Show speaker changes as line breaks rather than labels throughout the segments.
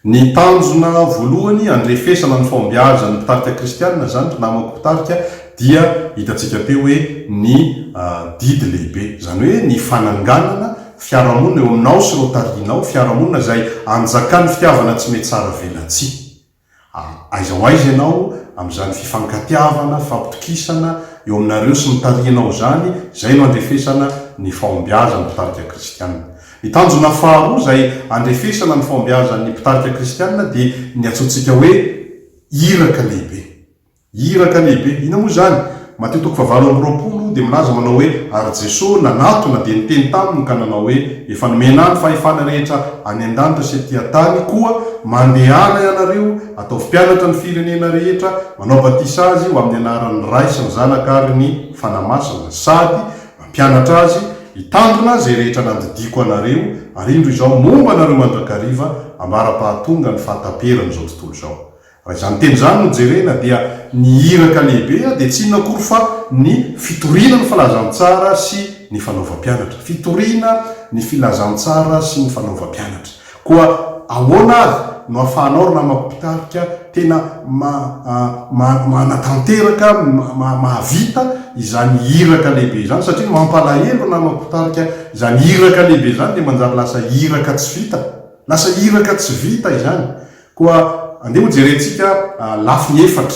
Ny tanjona voalohany handrefesana ny fahombiazan'ny mpitarika kristiana izany ry namako mpitarika dia hitantsika teo hoe ny didy lehibe. Izany hoe ny fananganana fiarahamonina eo aminao sy ireo tarihinao, fiarahamonina izay anjakan'ny fitiavana tsy mety velatsihy. Aiza ho aiza ianao amin'izany fifankatiavana, fifampitokisana eo aminareo sy ny tarihinao izany, izay no andrefesana ny fahombiazan'ny mpitarika kristiana. Ny tanjona faharoa izay andrefesana ny fahombiazan'ny mpitarika kristiana dia ny antsointsika hoe iraka lehibe. Iraka lehibe. Inona moa izany? Matio toko fahavalo amby 20 dia milaza manao hoe, Ary Jeso nanatona dia niteny taminy ka nanao hoe, Efa nomena ahy ny fahefana rehetra any an-danitra sy ety an-tany, koa mandehana ianareo, ataovy mpianatra ny firenena rehetra, manao batisa azy ho amin'ny anaran'ny Ray sy ny Zanaka ary ny Fanahy Masina, sady mampianatra azy hitandrina izay rehetra nandidiako anareo, ary indro Izaho momba anareo mandrakariva, ambara-pahatonga ny fahataperan'izao tontolo izao. Raha izany teny izany no jerena dia ny iraka lehibe dia tsy inona akory fa ny fitoriana ny filazantsara sy ny fanaovam-pianatra. Fitoriana ny filazantsara sy ny fanaovam-pianatra. Koa ahoana ary no ahafahanao ry namako mpitarika tena manatanteraka, mahavita izany iraka lehibe izany? Satria ny mampalahelo ry namako mpitarika, izany iraka lehibe izany dia manjary lasa iraka tsy vita. Lasa iraka tsy vita izany. Koa andeha ho jerentsika lafiny efatra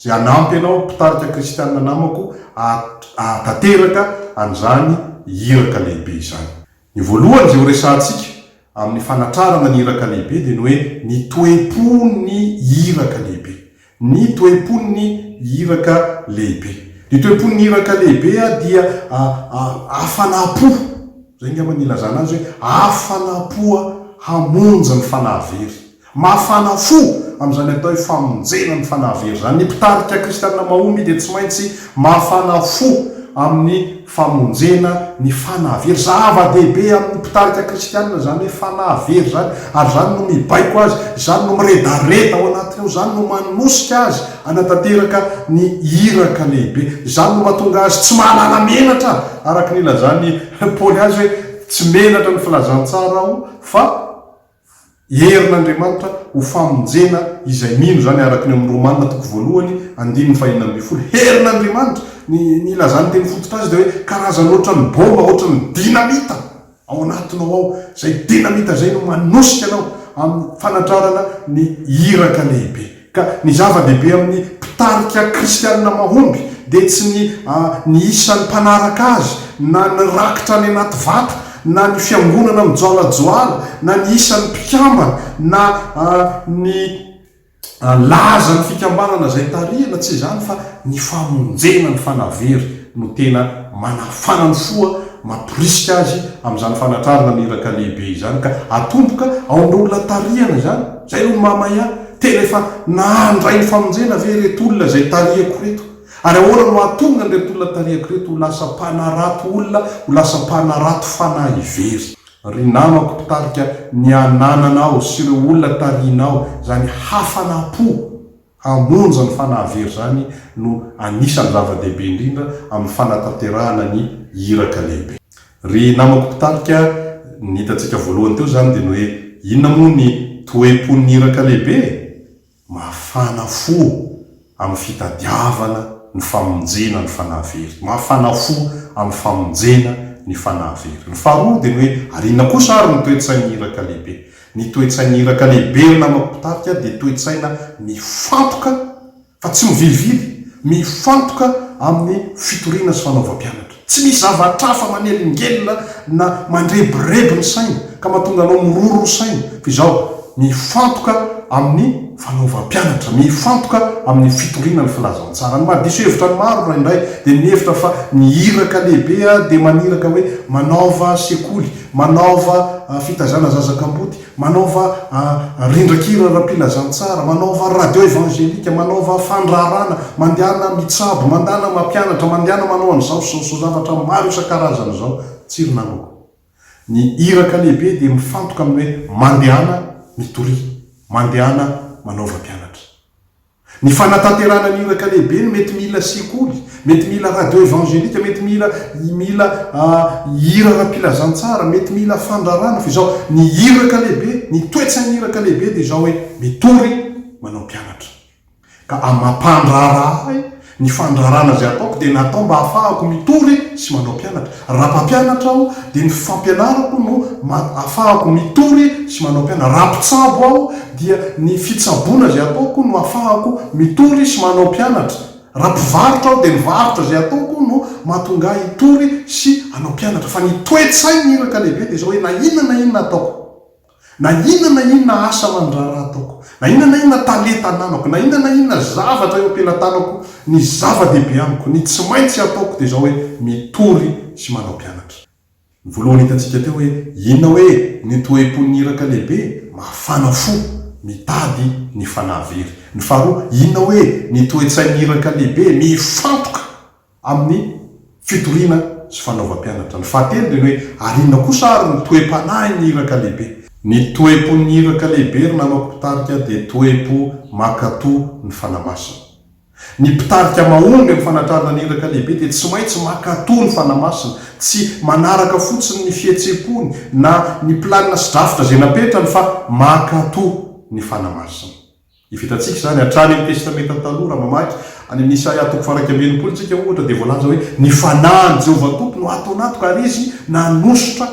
izay hanampy anao mpitarika kristiana namako hahatanteraka an'izany iraka lehibe izany. Ny voalohany izay horesahantsika amin'ny fanatrarana ny iraka lehibe dia ny hoe ny toe-pon'ny iraka lehibe. Ny toe-pon'ny iraka lehibe. Ny toe-pon'ny iraka lehibe dia hafanam-po, izay angamba no ilazana azy hoe hafanam-po hamonjy ny fanahy very. Mafana fo amin'izany atao hoe famonjena ny fanahy very izany. Ny mpitarika kristiana mahomby dia tsy maintsy mafana fo amin'ny famonjena ny fanahy very. Zava-dehibe amin'ny mpitarika kristiana izany hoe fanahy very izany, ary izany no mibaiko azy, izany no miredareda ao anatiny ao, izany no manosika azy hanatanteraka ny iraka lehibe, izany no mahatonga azy tsy mahalala menatra, araka ny ilazan'i Paoly azy hoe, Tsy menatra ny filazantsara aho, fa. Herin'Andriamanitra ho famonjena izay mino izany araka ny ao amin'ny Romana toko voalohany andininy faha 16. Herin'Andriamanitra, ny ny ilazan'ny teny fototra azy dia hoe karazana ohatran'ny baomba, ohatran'ny dinamita ao anatinao ao. Izay dinamita izay no manosika anao amin'ny fanatrarana ny iraka lehibe. Ka ny zava-dehibe amin'ny mpitarika kristianina mahomby dia tsy ny ny isan'ny mpanaraka azy, na ny rakitra any anaty vata, na ny fiangonana mijoalajoala, na ny isan'ny mpikambana, na ny lazan'ny fikambanana izay tarihina, tsy izany fa ny famonjena ny fanahy very no tena manafana ny foa, mamporisika azy amin'izany fanatrarana ny iraka lehibe izany, ka atomboka ao amin'ireo olona tarihana izany, izay no mahamay ahy, tena efa nandray ny famonjena ve ireto olona izay tarihako ireto? Ary ahoana no hahatonga an'ireto olona tarihako ireto ho lasa mpanarato olona, ho lasa mpanarato fanahy very? Ry namako mpitarika, ny anananao sy ireo olona tarihinao izany hafanam-po Hamonjy ny fanahy very izany no anisan'ny zava-dehibe indrindra amin'ny fanatanterahana ny iraka lehibe. Ry namako mpitarika, ny hitantsika voalohany teo izany dia ny hoe inona moa ny toe-pon'ny iraka lehibe e? Mafana fo amin'ny fitadiavana ny famonjena ny fanahy very. Mafana fo amin'ny famonjena ny fanahy very. Ny faharoa dia ny hoe ary inona kosa ary ny toe-tsain'ny iraka lehibe? Ny toe-tsain'ny iraka lehibe ry namako mpitarika dia toe-tsaina mifantoka fa tsy mivilivily, mifantoka amin'ny fitoriana sy fanaovam-pianatra. Tsy misy zavatra hafa manelingelina na mandrebireby ny saina ka mahatonga anao miroro saina fa izao, mifantoka amin'ny fanaovam-pianatra, mifantoka amin'ny fitoriana ny filazantsara. Ny mahadiso hevitra ny maro indraindray dia ny mihevitra fa ny iraka lehibe dia maniraka hoe manaova sekoly, Manaova fitaizana zaza kamboty, manaova rindran-kira ara-pilazantsara, manaova radio evangelika, manaova fandraharana, mandehana mitsabo, mandana mampianatra, mandehana manao an'izao sy izao sy izao zavatra maro isan-karazany izao. Tsia ry namako. Ny iraka lehibe dia mifantoka amin'ny hoe mandehana mitoria, mandehana manaova mpianatra. Ny fanatanterahana ny iraka lehibe no mety mila sekoly, mety mila radio évangélique, mety mila mila hira ara-pilazantsara, mety mila fandrarana, fa izao ny iraka lehibe, ny toe-tsain'ny iraka lehibe dia izao hoe mitory manao mpianatra. Ka amin'ny maha mpandraharaha ahy, ny fandraharahana izay ataoko dia natao mba hahafahako mitory sy manao mpianatra. Raha mpampianatra aho dia ny fampianarako no ahafahako mitory sy manao mpianatra. Raha mpitsabo aho dia ny fitsaboana izay ataoko no ahafahako mitory sy manao mpianatra. Raha mpivarotra aho dia ny varotra izay ataoko no mahatonga ahy hitory sy hanao mpianatra. Fa ny toe-tsain'ny iraka lehibe dia izao hoe na inona na inona ataoko, Na inona na inona asa aman-draharaha ataoko, na inona na inona talenta ananako, na inona na inona zavatra eo am-pelatanako, ny zava-dehibe amiko, ny tsy maintsy ataoko dia izao hoe mitory sy manao mpianatra. Ny voalohany hitantsika teo hoe inona hoe ny toe-pon'ny iraka lehibe? Mafana fo, mitady ny fanahy very. Ny faharoa, inona hoe ny toe-tsain'ny iraka lehibe? Mifantoka amin'ny fitoriana sy fanaovam-pianatra. Ny fahatelo dia ny hoe ary inona kosa ary ny toe-panahin'ny iraka lehibe? Ny toe-pon'ny iraka lehibe ry namako mpitarika dia toe-po mankatò ny Fanahy Masina. Ny mpitarika mahomby amin'ny fanatrarana ny iraka lehibe dia tsy maintsy mankatò ny Fanahy Masina, tsy manaraka fotsiny ny fihetseham-pony na ny planina sy drafitra izay napetrany fa mankatò ny Fanahy Masina. Hivitantsika izany hatrany amin'ny Testamenta Taloha, raha mamaky any amin'ny Isaia toko faha-61 isika, ohatra, dia voalaza hoe, Ny Fanahin'i Jehovah Tompo no ato anatiko, ary Izy nanosotra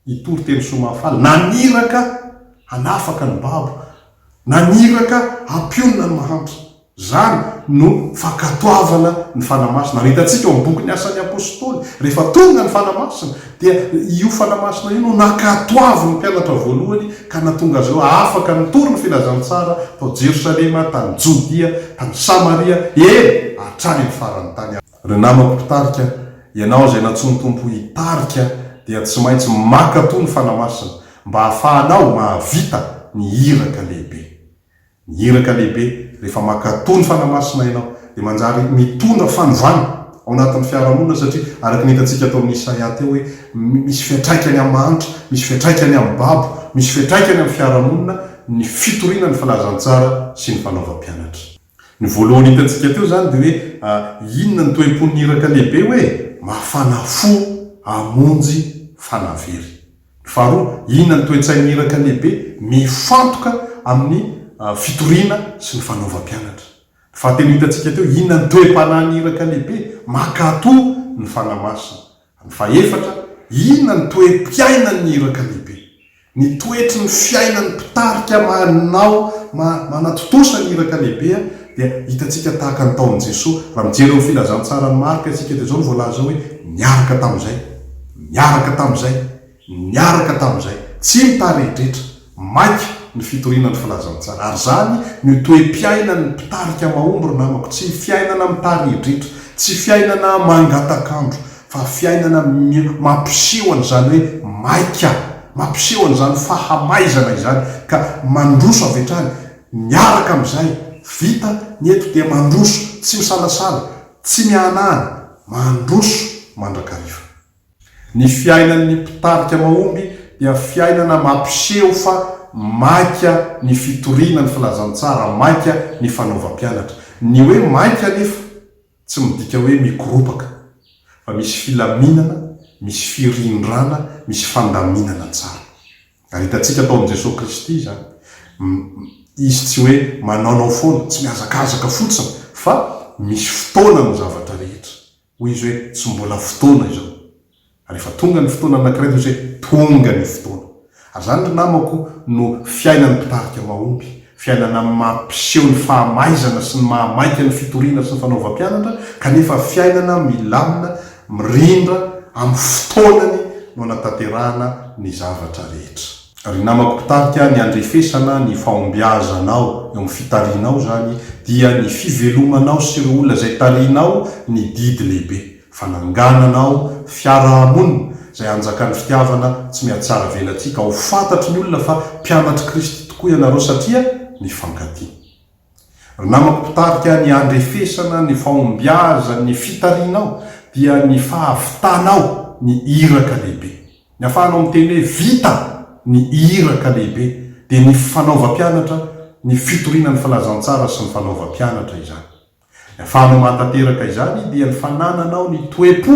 hitory teny soa mahafaly, naniraka hanafaka ny babo, naniraka hampionona ny mahantra. Izany no fankatoavana ny Fanahy Masina. Ary hitantsika ao amin'ny bokin'ny Asan'ny Apostoly, rehefa tonga ny Fanahy Masina, dia io Fanahy Masina io no nankatoavin'ny mpianatra voalohany ka nahatonga azy ireo afaka nitory ny filazantsara tao Jerosalema, tany Jodia, tany Samaria, eny, hatrany amin'ny faran'ny tany. Ry namako mpitarika, ianao izay nantsoin'ny Tompo hitarika dia tsy maintsy mankatò ny Fanahy Masina mba hahafahanao mahavita ny iraka lehibe. Ny iraka lehibe, rehefa mankatò ny Fanahy Masina ianao, dia manjary mitondra fanovana ao anatin'ny fiarahamonina satria araka ny hitantsika tao amin'ny Isaia teo hoe misy fiantraikany amin'ny mahantra, misy fiantraikany amin'ny babo, misy fiantraikany amin'ny fiarahamonina ny fitoriana ny filazantsara sy ny fanaovam-pianatra. Ny voalohany hitantsika teo izany dia hoe inona ny toe-pon'ny iraka lehibe hoe mafana fo hamonjy fanahy very. Ny faharoa, inona ny toe-tsain'ny iraka lehibe mifantoka amin'ny fitoriana sy ny fanaovam-pianatra? Ny fahatelo hitantsika teo, inona ny toe-panahin'ny iraka lehibe mankatò ny Fanahy Masina? Ny fahefatra, inona ny toe-piainan'ny iraka lehibe? Ny toetry ny fiainan'ny mpitarika manao manatontosa ny iraka lehibe dia hitantsika tahaka ny taon'i Jesoa. Raha mijery eo amin'ny filazantsaran'i Marka isika dia izao no voalaza ao hoe, niaraka tamin'izay. Niaraka tamin'izay, niaraka tamin'izay, tsy mitaredretra, maika ny fitoriana ny filazantsara. Ary izany no toe-piainan'ny mpitarika mahomby ry namako, tsy fiainana mitaredretra, tsy fiainana mangatak'andro, fa fiainana mampiseho an'izany hoe maika, mampiseho an'izany fahamaizana izany, ka mandroso avy hatrany, miaraka amin'izay, vita ny eto dia mandroso, tsy misalasala, tsy miahanahana, mandroso mandrakariva. Ny fiainan'ny mpitarika mahomby dia fiainana mampiseho fa maika ny fitoriana ny filazantsara, maika ny fanaovam-pianatra. Ny hoe maika anefa tsy midika hoe mikoropaka, fa misy filaminana, misy firindrana, misy fandaminana tsara. Ary hitantsika tao amin'i Jesoa Kristy izany. Izy tsy hoe manaonao foana, tsy mihazakazaka fotsiny, fa misy fotoana ny zavatra rehetra. Hoy izy hoe, Tsy mbola fotoana izao. Ary rehefa tonga ny fotoana anankiray dia hoy izy hoe, Tonga ny fotoana. Ary izany ry namako no fiainan'ny mpitarika mahomby, fiainana mampiseho ny fahamaizana sy ny mahamaika ny fitoriana sy ny fanaovam-pianatra, kanefa fiainana milamina, mirindra, amin'ny fotoanany no anatanterahana ny zavatra rehetra. Ry namako mpitarika, ny handrefesana ny fahombiazanao eo amin'ny fitarihinao izany dia ny fivelomanao sy ireo olona izay tarihinao ny didy lehibe, fanangananao fiarahamonina izay hanjakan'ny fitiavana tsy mihatsara velatsihy ka ho fantatry ny olona fa mpianatr'i Kristy tokoa ianareo satria mifankatia. Ry namako mpitarika, ny handrefesana ny fahombiazan'ny fitarihinao dia ny fahavitanao ny iraka lehibe. Ny ahafahanao miteny hoe vita ny iraka lehibe dia ny fanaovam-pianatra ny fitoriana ny filazantsara sy ny fanaovam-pianatra izany. Ny ahafahanao mahatanteraka izany dia ny fanananao ny toe-po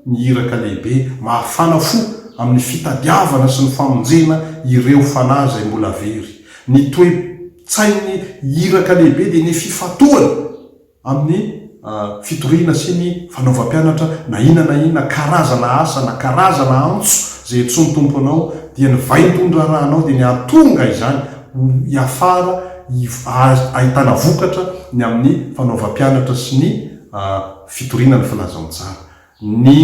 ny iraka lehibe mahafana fo amin'ny fitadiavana sy ny famonjena ireo fanahy izay mbola very. Ny toe-tsain'ny iraka lehibe dia ny fifantohana amin'ny fitoriana sy ny fanaovam-pianatra na inona na inona karazana asa na karazana antso izay antsoin'ny Tompo anao dia ny vaindohan-draharahanao dia ny hahatonga izany ho hiafara ahitana vokatra ny amin'ny fanaovam-pianatra sy ny fitoriana ny filazantsara. Ny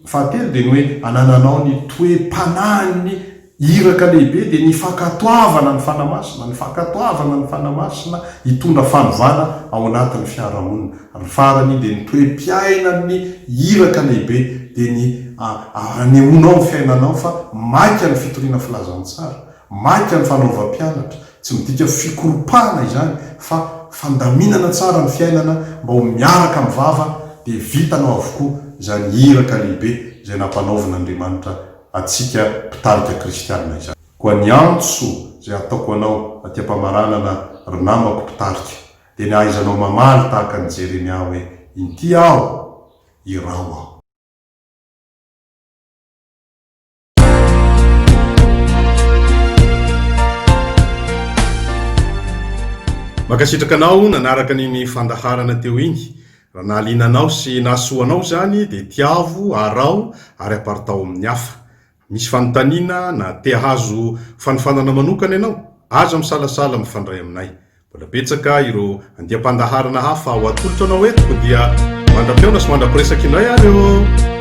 fahatelo dia ny hoe anananao ny toe-panahin'ny iraka lehibe dia ny fankatoavana ny Fanahy Masina, ny fankatoavana ny Fanahy Masina hitondra fanovana ao anatin'ny fiarahamonina. Ary ny farany dia ny toe-piainan'ny iraka lehibe dia ny anehoanao ny fiainanao fa maika ny fitoriana filazantsara, Maika ny fanaovam-pianatra. Tsy midika fikoropahana izany fa fandaminana tsara ny fiainana mba ho miaraka amin'ny vava dia vitanao avokoa izany iraka lehibe izay nampanaovin'Andriamanitra antsika mpitarika kristianina izany. Koa ny antso izay ataoko anao aty am-pamaranana ry namako mpitarika dia ny hahaizanao mamaly tahaka an'i Jeremia hoe, Inty aho, iraho aho. Mankasitraka anao nanaraka an'iny fandaharana teo iny. Raha nahaliana anao sy nahasoa anao izany dia tiavo, araho ary aparitao amin'ny hafa. Misy fanontaniana na te hahazo fanofanana manokana ianao? Aza misalasala mifandray aminay. Mbola betsaka ireo andiam-pandaharana hafa ho atolotra anao eto koa dia mandra-pihaona sy mandra-piresaka indray ary ô!